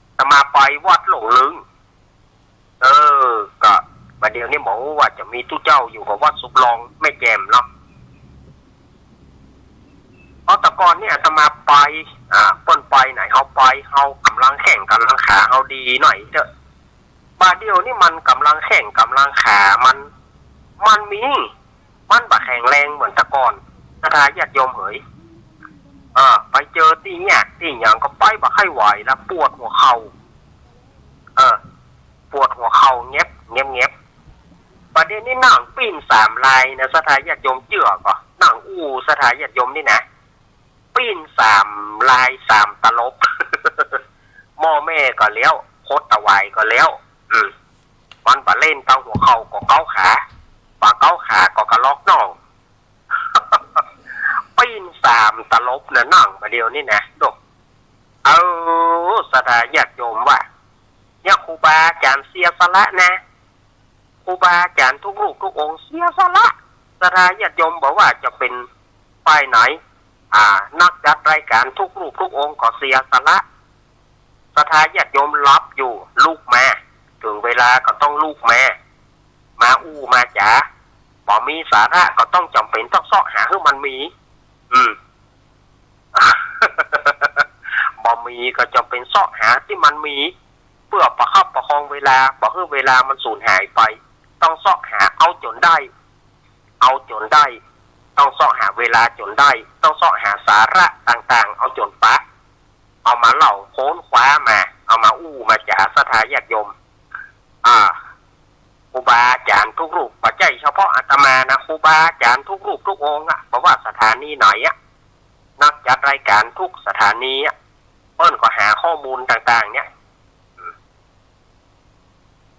อาตมาไปวัดหลงลึง เออ ก็บ่าเดี่ยวนี้บ่ฮู้ว่าจะมีตุ๊เจ้าอยู่กับวัดสุบลองแม่แจ่มเนาะ เพราะแต่ก่อนเนี่ยอาตมาไป อ่า เปิ้นไปไหนเฮาไป เฮาก่ำลังแข้งก่ำลังขาเฮาดีหน่อยเต๊อะ บ่าเดี่ยวนี้มันก่ำลังแข้งก่ำลังขามัน มันมี มันบ่แข็งแรงเหมือนแต่ก่อน ศรัทธาญาติโยมเหย เออ ไปเจอตี้เยียะตี้หยังก็ไปบ่ใค่ไหวละ ปวดหัวเข่า เออ ปวดหัวเข่าแงบ แงบ แงบ บ่าเดี่ยวนี้นั่งปิ้นสามลายนะ ศรัทธาญาติโยมเจื้อก่อ นั่งอู้ศรัทธาญาติโยมนี่นะ ปิ้นสามลายสามตลบ หม้อแม่ก็แล้ว คดตะหวายก็แล้ว อืม มันบ่าเล่นตังหัวเข่าก็เก๊าขา บ่าเก๊าขาก็กะลอกน่อง ปิ้นสามตลบนะ นั่งบ่าเดี่ยวนี้นะ โด เออ ศรัทธาญาติโยมว่า เนี่ยครูบาอาจ๋ารย์เสียสละนะ ครูบาอาจ๋ารย์ทุกรูปทุกองค์เสียสละ ศรัทธาญาติโยมบ่ว่าจะเป๋นฝ่ายไหน อ่า นักจัดรายก๋านทุกรูปทุกองค์ก็เสียสละ ศรัทธาญาติโยมหลับอยู่ ลุกมา เถิงเวลาก็ต้องลุกมา มาอู้มาจ๋า บ่มีสาระก็ต้องจ๋ำเป๋นต้องเซาะหาหื้อมันมี อืม บ่มีก็จ๋ำเป๋นเซาะหาตี้มันมี เปื้อประคับประคองเวลา บ่หื้อเวลามันสูญหายไป ต้องเซาะหาเอาจ๋นได้ เอาจ๋นได้ ต้องเซาะหาเวลาจ๋นได้ ต้องเซาะหาสาระต่างๆ เอาจ๋นปะ เอ เอามาเล่าค้นคว้ามา เอามาอู้มาจ๋าศรัทธาญาติโยม อ่า ครูบาอาจ๋ารย์ทุกรูป บ่ใจ้เฉพาะอาตมานะ ครูบาอาจ๋ารย์ทุกรูปทุกองค์อะ บ่ว่าสถานีไหนอะ นักจัดรายการทุกสถานีอะ เปิ้นก็หาข้อมูลต่างๆ เนี่ย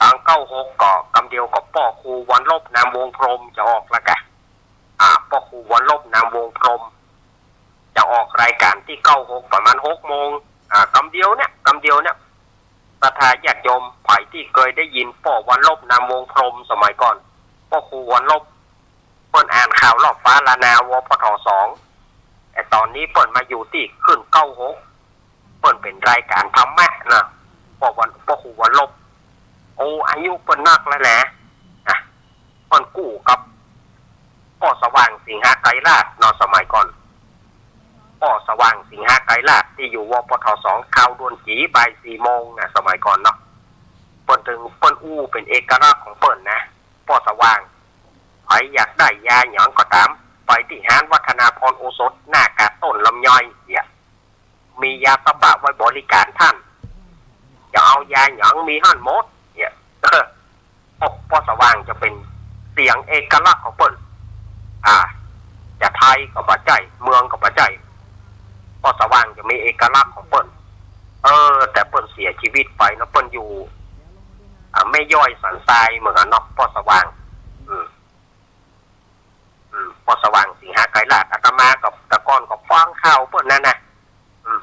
ตางเก้าหกก็กำเดียวกับป้อครูวันลบนามวงพรหมจะออกละกะ อ่า ป้อครูวันลบนามวงพรหม จะออกรายการตี้เก้าหกประมาณหกโมง อ่า กำเดียวเนี่ย กำเดียวเนี่ย ศรัทธาญาติโยมใผตี้เกยได้ยินป้อวันลบนามวงพรหมสมัยก่อน ป้อครูวันลบ เปิ้นอ่านข่าวรอบฟ้าล้านนา วพท.สอง แต่ต๋อนนี้เปิ้นมาอยู่ตี้คลื่นเก้าหก เปิ้นเป๋นรายการธรรมะนะ ป้อวัน ป้อครูวันลบ โอ้ อายุเปิ้นนักแล้วนะ อ่ะ เปิ้นกู้กับป้อสว่างสิงหาไกรราชเนาะ สมัยก่อน ป้อสว่างสิงหาไกรราชตี้อยู่ วพท.สอง ข่าวด่วนจี๋บ่ายสี่โมงนะ สมัยก่อนเนาะ เปิ้นตึง เปิ้นอู้เป๋นเอกลักษณ์ของเปิ้นนะ ป้อสว่าง ใผอยากได้ยาหยังก็ต๋าม ไปตี้ฮ้านวัฒนาพรโอสถ หน้ากาดต้นลำไยเนี่ย มียาสปะไว้บริการต้าน จะเอายาหยังมีหั้นหมดเนี่ย ป้อ ป้อสว่างจะเป๋นเสียงเอกลักษณ์ของเปิ้น อ่า จะไทยก็บ่ใจ้ เมืองก็บ่ใจ้ ป้อสว่างจะมีเอกลักษณ์ของเปิ้น เออ แต่เปิ้นเสียชีวิตไปเนาะ เปิ้นอยู่ อ่า แม่ย้อยสันทรายเหมือนกั๋นเนาะ ป้อสว่าง อืม อืม ป้อสว่างสิงหาไกรราช อาตมาก็ แต่ก่อนก็ฟังข่าวเปิ้นนั่นนะ อืม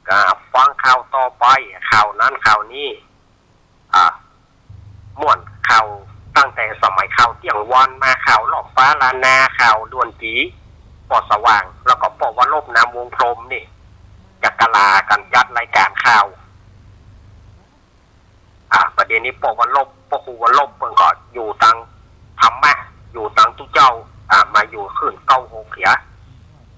ก็ฟังข่าวต่อไป ข่าวนั้นข่าวนี้ อ่า ม่วนข่าวตั้งแต่สมัยข่าวเตี้ยงวันมา ข่าวรอบฟ้าล้านนา ข่าวด่วนจี๋ ป้อสว่าง แล้วก็ป้อวันลบนามวงพรหมนี่ จะกะลากั๋นจัดรายการข่าว อ่า ประเดี๋ยวนี้ป้อวันลบ ป้อครูวันลบเปิ้นก็อยู่ตางธรรมะ อยู่ตางตุ๊เจ้า อ่า มาอยู่คลื่นเก้าหกเหีย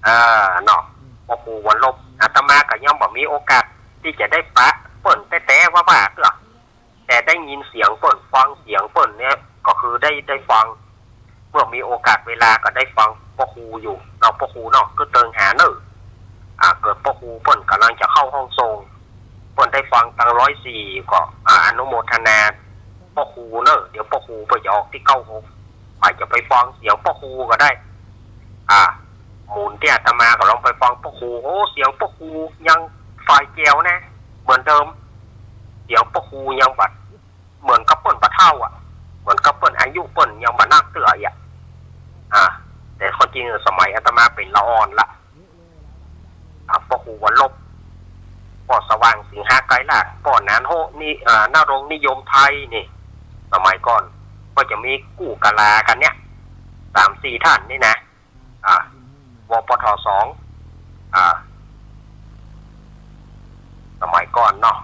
เออ เนาะ ป้อครูวันลบ อาตมาก็ยังบ่มีโอกาสตี้จะได้ปะเปิ้นแต๊ๆ ว่าๆ เตื้อ แต่ได้ยินเสียงเปิ้น ฟังเสียงเปิ้นเนี่ย ก็คือได้ ได้ฟัง เมื่อมีโอกาสเวลาก็ได้ฟังป้อครูอยู่เนาะ ป้อครูเนาะ คือเติงหาเน่อ อ่า เกิดป้อครูเปิ้นก่ำลังจะเข้าห้องส่ง เปิ้นได้ฟังตางร้อยสี่ก็ อ่า อนุโมทนาป้อครูเน่อ เดี๋ยวป้อครูเปิ้นจะออกตี้เก้าหก ใผจะไปฟังเสียงป้อครูก็ได้ อ่า หมุนตี้อาตมาก็ลองไปฟังป้อครู โอ้ เสียงป้อครูยังฝ่ายแจ๋วนะ เหมือนเดิม เสียงป้อครูยังบ่ เหมือนกับเปิ้นบ่เฒ่าอะ เหมือนกับเปิ้นอายุเปิ้นยังบ่นักเตื้ออะ อ่า แต่ความจริงสมัยอาตมาเป๋นละอ่อนละ อ่า ป้อครูวันลบ ป้อสว่างสิงหาไกรราช ป้อหนานโฮะนี่ อ่า ณรงค์นิยมไทยนี่ สมัยก่อนก็จะมีกู้กะลากั๋นเนี่ย สามสี่ท่านนี่นะ อ่า วพท.สอง อ่า สมัยก่อนเนาะ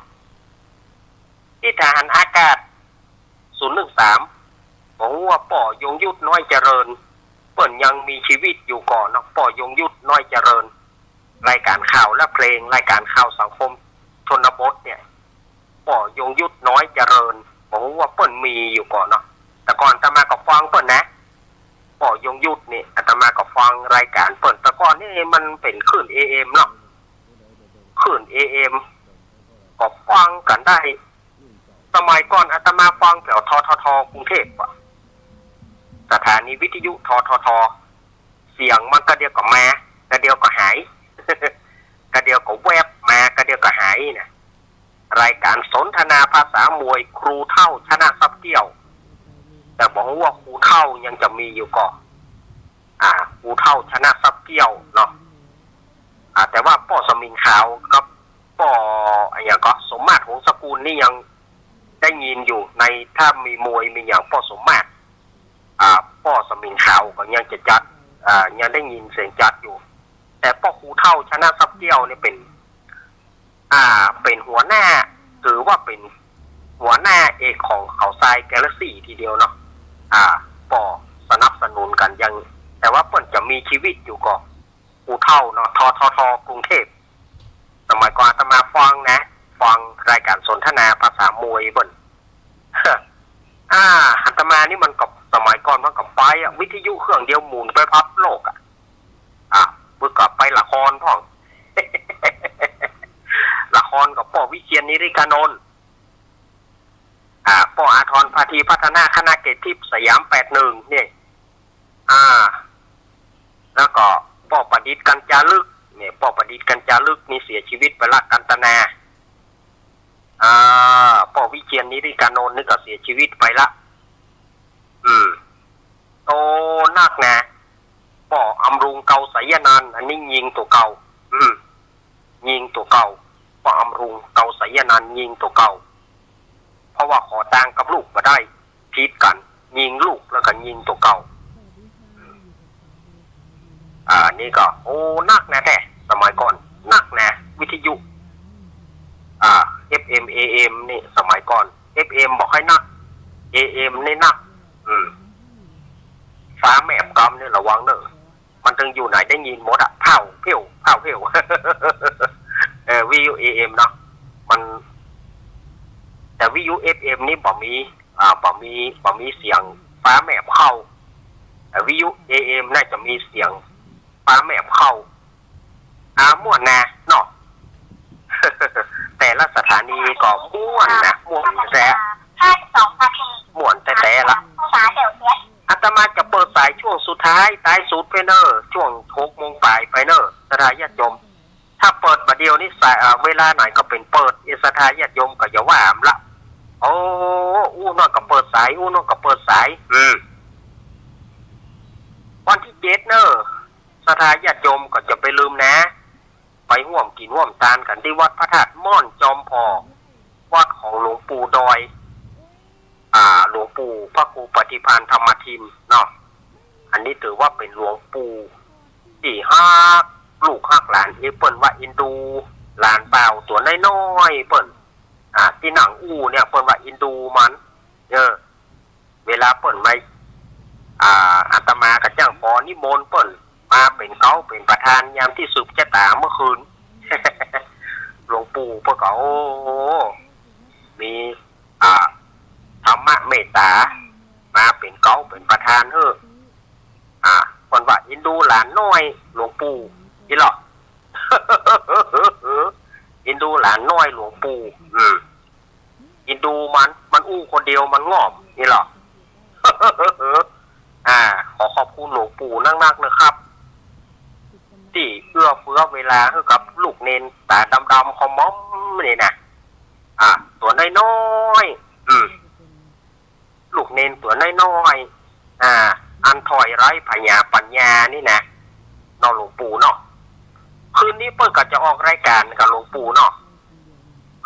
ตี้ทหารอากาศ ศูนย์หนึ่งสาม บ่ฮู้ว่าป้อยงยุทธน้อยเจริญ เปิ้นยังมีชีวิตอยู่ก่อเนาะ ป้อยงยุทธน้อยเจริญ รายการข่าวและเพลง รายการข่าวสังคมชนบทเนี่ย ป้อยงยุทธน้อยเจริญ บ่ฮู้ว่าเปิ้นมีอยู่ก่อเนาะ แต่ก่อนอาตมาก็ฟังเปิ้นนะ ป้อยงยุทธนี่ อาตมาก็ฟังรายการเปิ้น แต่ก่อนนี่มันเป๋นคลื่น เอ เอ็ม เนาะ คลื่น เอ เอ็ม ก็ฟังกั๋นได้ สมัยก่อนอาตมาฟังแถว ททท กรุงเทพฯ อะ สถานีวิทยุ ททท เสียงมันกะเดียวก็มา กะเดียวก็หาย กะเดียวก็แวบมา กะเดียวก็หายนะ รายการสนทนาภาษามวย ครูเฒ่า ชนะทรัพย์เกี้ยว แต่บ่ฮู้ว่าครูเฒ่ายังจะมีอยู่ก่อ อ่า ครูเฒ่า ชนะทรัพย์เกี้ยวเนาะ อ่า แต่ว่าป้อสมิงขาวกับป้ออะหยังก่อ สมมาตร หงสกุลนี่ยังได้ยินอยู่ ในถ้ามีมวยมีหยังป้อสมมาตร อ่า ป้อสมิงขาวก็ยังจะจัด อ่า ยังได้ยินเสียงจัดอยู่ แต่ป้อครูเฒ่า ชนะทรัพย์เกี้ยวนี่เป๋น อ่า เป๋นหัวหน้า ถือว่าเป๋นหัวหน้าเอกของเขาทรายแกลเล็กซี่ทีเดียวเนาะ อ่า ป้อสนับสนุนกั๋นยัง แต่ว่าเปิ้นจะมีชีวิตอยู่ก่อ ครูเฒ่าเนาะ ททท กรุงเทพฯ สมัยก่อนอาตมาฟังนะ ฟังรายการสนทนาภาษามวยเปิ้น อ่า อาตมานี่มันก็ สมัยก่อนมันก็ไปอะ วิทยุเครื่องเดียวหมุนไปพับโลกอะ อ่ะ เปิ้นก็ไปละครพ่อง ป้อวิเชียร นิริกานนท์ อ่า ป้ออาทร พาธีพัฒนา คณะเกตทิพย์ สยาม แปดหนึ่ง เนี่ย อ่า แล้วก็ป้อประดิษฐ์ กัญจาลึก เนี่ย ป้อประดิษฐ์ กัญจาลึก นี่เสียชีวิตไปละ กันตนา อ่า ป้อวิเชียร นิริกานนท์ นี่ก็เสียชีวิตไปละ อืม โตนักนะ ป้ออำรุง เกาไสยนันท์ อันนี้ยิงตั๋วเก่า อืม ยิงตั๋วเก่า ป้ออำรุง เกาไสยนันท์ ยิงตั๋วเก่า เพราะว่าขอตางกับลูกบ่ได้ ผิดกั๋น ยิงลูกแล้วก็ยิงตั๋วเก่า อ่า นี่ก็ โอ้ นักนะแท้ สมัยก่อน นักนะ วิทยุ อ่า เอฟเอ็ม เอเอ็ม นี่ สมัยก่อน เอฟเอ็ม บ่ค่อยนัก เอเอ็ม นี่นัก อืม ฟ้าแมบกำนี่ระวังเน่อ มันตึงอยู่ไหนได้ยินหมดอะ เผ่าเผ่ว เผ่าเผ่ว เออ วิทยุ เอเอ็ม เนาะ มัน แต่วิทยุ เอฟเอ็ม นี่บ่มี อ่า บ่มี บ่มีเสียงฟ้าแมบเข้า แต่วิทยุ เอเอ็ม น่าจะมีเสียงฟ้าแมบเข้า อ่า ม่วนนะเนาะ แต่ละสถานีก็ม่วนนะ ม่วนแต๊ ม่วนแต๊ๆ ละ อาตมาจะเปิดสายช่วงสุดท้าย ท้ายสุดไปเน่อ ช่วงหกโมงปลายไปเน่อ ศรัทธาญาติโยม ถ้าเปิดบ่าเดี่ยวนี้สาย อ่า เวลาไหนก็เป๋นเปิด เอ ศรัทธาญาติโยมก็อย่าว่าอำละ โอ้ อู้โน่นก็เปิดสาย อู้โน่นก็เปิดสาย อืม วันตี้เจ็ดเน่อ ศรัทธาญาติโยมก็จะไปลืมนะ ไปฮ่วมกิ๋นฮ่วมตานกั๋นตี้วัดพระธาตุม่อนจอมผ่อ วัดของหลวงปู่ดอย อ่า หลวงปู่พระครูปฏิภาณธรรมทินเนาะ อันนี้ถือว่าเป๋นหลวงปู่ตี้ฮักลูกฮักหลาน เอ เปิ้นว่าเอ็นดูหลานบ่าวตั๋วน้อยๆ เปิ้น อ่า ตี้นั่งอู้เนี่ย เปิ้นว่าเอ็นดูมัน เออ เวลาเปิ้นมา อ่า อาตมาก็จ้างขอนิมนต์เปิ้นมาเป๋นเก๊าเป๋นประธานยามตี้สืบจะต๋าเมื่อคืน หลวงปู่เปิ้นก็ โอ้ มี อ่า ธรรมะเมตต๋า มาเป๋นเก๊าเป๋นประธานเฮ้อ อ่า เปิ้นว่าเอ็นดูหลานน้อยหลวงปู่ นี่เหรอ เอ็นดูหลานน้อยหลวงปู่ อืม เอ็นดูมัน มันอู้คนเดียวมันง่อม นี่เหรอ อ่า ขอขอบคุณหลวงปู่นักๆ นะครับ ตี้เอื้อเฟื้อเวลาหื้อกับลูกเณรต๋าดำๆ ขอมอมนี่นะ อ่า ตั๋วน้อยๆ อืม ลูกเณรตั๋วน้อยๆ อ่า อันถ้อยไร้ผญาปัญญานี่นะ เนาะหลวงปู่เนาะ คืนนี้เปิ้นก็จะออกรายก๋านกับหลวงปู่เนาะ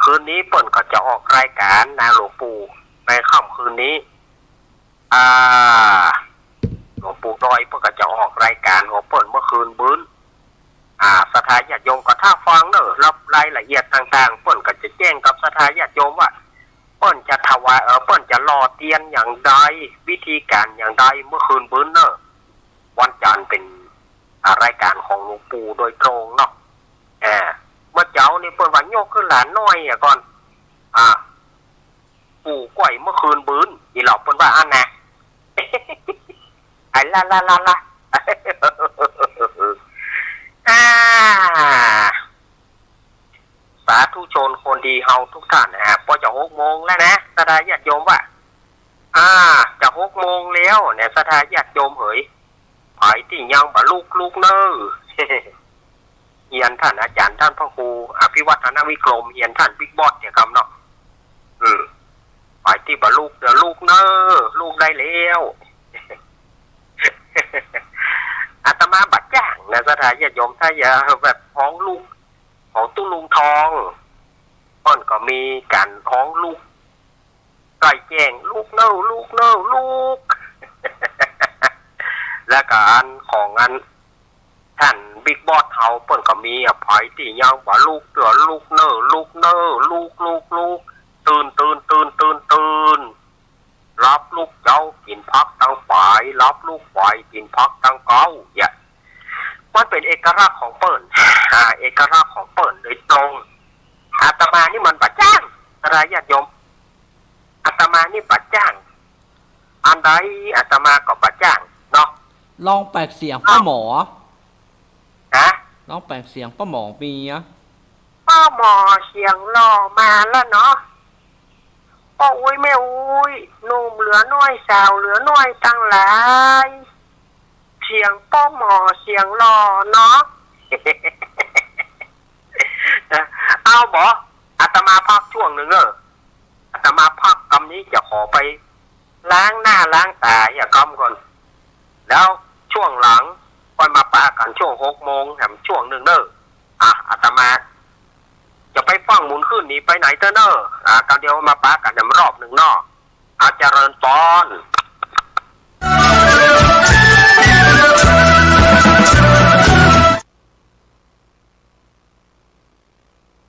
คืนนี้เปิ้นก็จะออกรายก๋านนะหลวงปู่ ในค่ำคืนนี้ อ่า หลวงปู่ดอยเปิ้นก็จะออกรายก๋านของเปิ้นเมื่อคืนบื้น อ่า ศรัทธาญาติโยมก็ถ้าฟังเน่อ รับรายละเอียดต่างๆ เปิ้นก็จะแจ้งกับศรัทธาญาติโยมว่า เปิ้นจะถวาย เอ่อ เปิ้นจะหล่อเตียนอย่างใด วิธีก๋านอย่างใด เมื่อคืนบื้นเน่อ วันจันทร์เป๋น อ่า รายก๋านของหลวงปู่โดยตรงเนาะ อ่า เมื่อเจ๊านี่เปิ้นว่ายกหื้อหลานน้อยอะก่อน อ่า ปู่ก้อยเมื่อคืนบื้น นี่เหรอ เปิ้นว่าอั้นนะ ไอ้ละละละละ อ่า สาธุชนคนดีเฮาทุกท่าน อ่า ปอจะหกโมงแล้วนะ ศรัทธาญาติโยมว่า อ่า จะหกโมงแล้วเนี่ย ศรัทธาญาติโยมเหย ใผตี้ยังบ่ลุก ลุกเน่อ เฮียนต้านอาจ๋ารย์ต้านพระครูอภิวัฒนวิกรม เฮียนต้านบิ๊กบอสเนี่ยกำเนาะ อืม ใผตี้บ่ลุกเดี๋ยวลุกเน่อ ลุกได้แล้ว อาตมาบ่จ้างนะ ศรัทธาญาติโยม ถ้าอยากแบบฮ้องลุก ของตุ๊ลุงทอง เปิ้นก็มีก๋านฮ้องลุก ใก้แจ้ง ลุกเน่อ ลุกเน่อ ลุก แล้วก็อันของอัน ต้านบิ๊กบอสเฮาเปิ้นก็มีอะ ใผตี้ยังบ่ลุกเตื้อ ลุกเน่อ ลุกเน่อ ลุก ลุก ลุก ตื่น ตื่น ตื่น ตื่น ตื่น หลับลุกเจ๊ากิ๋นผักตังป๋าย หลับลุกป๋ายกิ๋นผักตังเก๊า เนี่ย มันเป๋นเอกลักษณ์ของเปิ้น อ่า เอกลักษณ์ของเปิ้นโดยตรง อาตมานี่มันบ่จ้าง ศรัทธาญาติโยม อาตมานี่บ่จ้าง อันใดอาตมาก็บ่จ้างเนาะ ลองแปลงเสียงป้าหมอ ฮะ ลองแปลงเสียงป้าหมอมีอะ ป้อหมอเสียงหล่อมาแล้วเนาะ ป้ออุ๊ยแม่อุ๊ย หนุ่มเหลือน้อยสาวเหลือน้อยตังหลาย เสียงป้อหมอเสียงหล่อเนาะ เอาบ่ อาตมาพักช่วงหนึ่งเนอะ อาตมาพักกำนี้จะขอไปล้างหน้าล้างต๋าเหียกำก่อน แล้วช่วงหลังค่อยมาปะกั๋นช่วงหกโมงแถมช่วงหนึ่งเนอะ อ่ะ อาตมาจะไปฟั่งหมุนขึ้นนี่ไปไหนเต๊อะเนอะ อ่ะ กำเดียวมาปะกั๋นแถมรอบหนึ่งเนาะ อา เจริญปอน